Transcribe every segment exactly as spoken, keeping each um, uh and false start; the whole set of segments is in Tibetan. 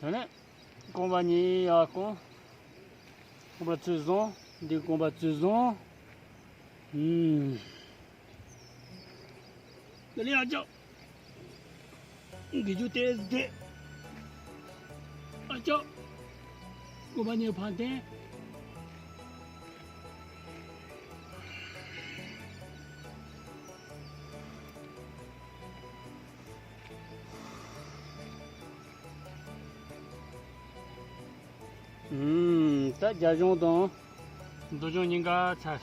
དེ་ནས་རྐང་པ་གཉིས་ཡར་རྐང་། རྐང་པ་ཚུར་བཟུང་། འདི་རྐང་པ་ཚུར་བཟུང་། ཨུམ། དེ་ལས་ཨ་ཅག་འདི་རྒྱུ་དེ་དེ། ཨ་ཅག་རྐང་པ་གཉིས་ཕར་འཐེན། ཨུམ། ད་རྒྱབ་ལྗོངས་དང་། མདོ་ལྗོངས་གཉིས་ཀ་ཚར།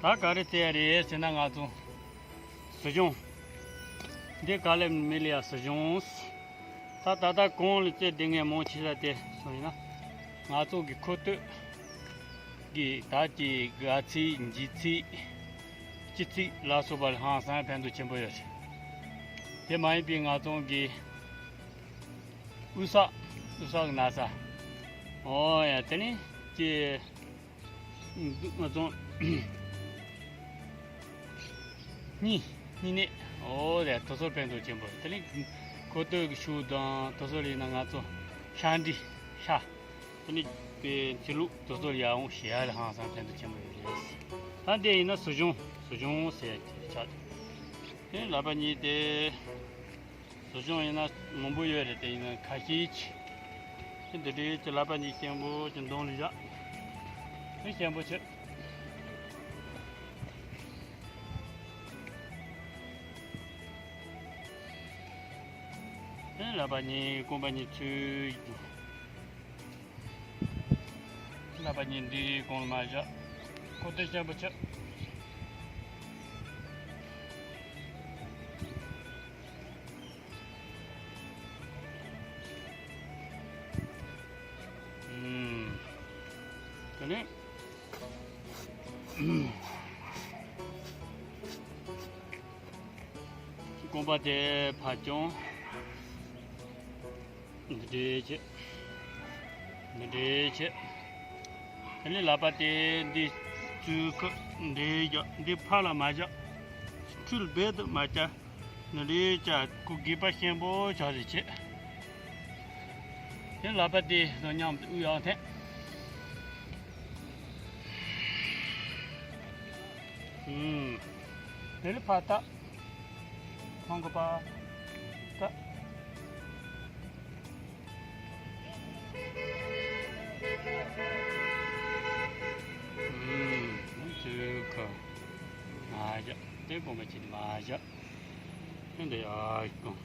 ད་ག་རེ་བཙལ་རེད་ཟེར་ན། ང་ཚོ་ཟི་ལྗོངས། འདི་ག་ལེ་མི་ལེ་ཡ་ཟི་ལྗོངས། ད་ད་ལྟ་གོང་ལ་བཙལ་བསྡད་མཁན་མང་ཆེ་ས་དེ་སོང་ཡིན་ན། ང་ཚོ་གི་མཁོ་སྟོད་ཀྱི་ད་ཀྱི་དགའ་ཚིགས་འཇིགས་ཚིགས་སྐྱིད་ཚིགས་ལ་སོགས་པ་ལ་ཧང་སང་ཕན་ཐོགས་ཆེན་པོ་ཡོད་རེད། དེ་མ་ཡིན་པའི་ང་ཚོ་གི་དབུས་ས། དབུས་ས་གི་ན་ཚ། ཨོ་ཡ། དེ་ནི་ཀྱི་ང་ཚོ་གཉིས་གཉིས་ནས། ཨོ་ཡ། དེ་ཚོར་ཕན་ཐོགས་ཆེན་པོ། དེ་ནི་མཁོ་སྟོད་ཀྱི་ཤུགས་དང་དེ་ཚོར་ཡིན་ན། ང་ཚོ་ཤ་འདྲི་ཤ། དེ་ནི་པའི་ཚི་ལུ་དེ་ཚོར་ཡར་འོང་ཞེ་ཡ་ལ་ཧང་སང་ཕན་ཐོགས་ཆེན་པོ་ཡོད་རེད། ད་འདི་ཡིན་ན་ཟི་ལྗོངས། ཟི་ལྗོངས་ཟེར་ཡ་ཆགས། དེ་ལག་པ་གཉིས་དེ། ཟི་ལྗོངས་ཡིན་ན་མང་པོ་ཡོད་རེད། དེ་ཡིན་ན་ཁ་ཤས་ཅིག་དེ་འདི་འདྲའི་ཀྱི་ལག་པ་གཉིས་སྐྱེན་པོ་ཅིག་མདུན་ལ་བཞག་དེ་སྐྱེན་པོ་ཆེ། དེ་ལག་པ་གཉིས་རྐང་པ་གཉིས་ཚུར། ལག་པ་གཉིས་འདི་གོང་ལ་མར་བཞག་ཁོ་དེ་སྐྱེན་པོ་ཆེ། ཨུམ། དེ་ནས། རྐང་པ་དེ་ཕར་བརྐྱངས། འདི་འདྲའི་བྱེད། འདི་འདྲའི་བྱེད། དེ་ནས་ལག་པ་དེ་འདི་ཚུར་ཁུར། འདི་རྒྱག་འདི་ཕར་ལ་མར་བཞག་འཕྲུལ་རྦད་དུ་མ་བྱ། འདི་འདྲའི་བྱ། ཁོ་སྒལ་པ་སྐྱེན་པོ་ཆགས་རེ་བྱེད། དེ་ལག་པ་དེ་དང་མཉམ་དུ་དབུགས་ཡར་འཐེན། ཨུམ། དེ་ལས་ཕར་ལྟ། ཁོང་གི་པ། ལྟ། ཨུམ། ཚུར་ཁུར། མར་བཞག་དེ་སྒོམ་པ་བྱེད། མར་བཞག་དེ་འདི་ཡར་བརྐྱངས།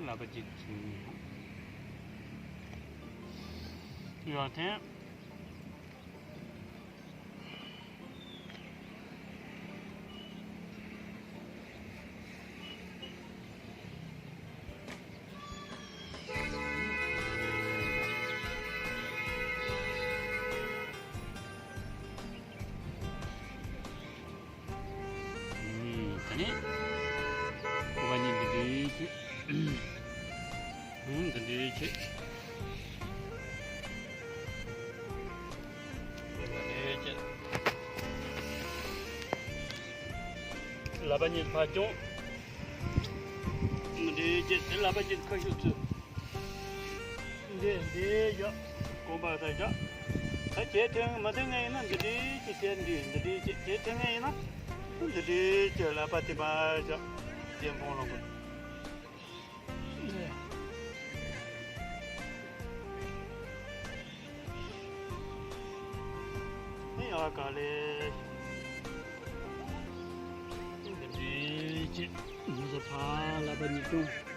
ལག་པ་གཅིག་བྱིན། ཡར་འཐེན། ཨུམ། དེ་ནས་རྐང་པ་གཉིས་འདི་འདྲའི་བྱེད། ཨུམ། འདི་འདྲའི་བྱེད། འདི་འདྲའི་བྱེད། ལག་པ་གཉིས་ཕར་བརྐྱངས། འདི་འདྲའི་བྱེད། དེ་ལག་པ་གཉིས་ཁ་ཤུགས་ཚུད། འདི་འདི་བཞག་རྐང་པ་ད་བཞག་ད་གྱེས་འཐེན་མ་འཐེན་མཁན་ཡིན་ན་འདི་འདྲའི་ཅིག་བྱས། འདི་འདི་འདྲའི་ཅིག་གྱེས་འཐེན་མཁན་ཡིན་ན་འདི་འདྲའི་ཅིག་ལག་པ་དེ་མར་བཞག་ཅན་བོང་ལོང་གི། ནི་ཡག་ག་ལེ། འདི་འདྲའི་ཅིག་མི་ཚོ་ཕར་ལག་པ་གཉིས་བརྐྱངས།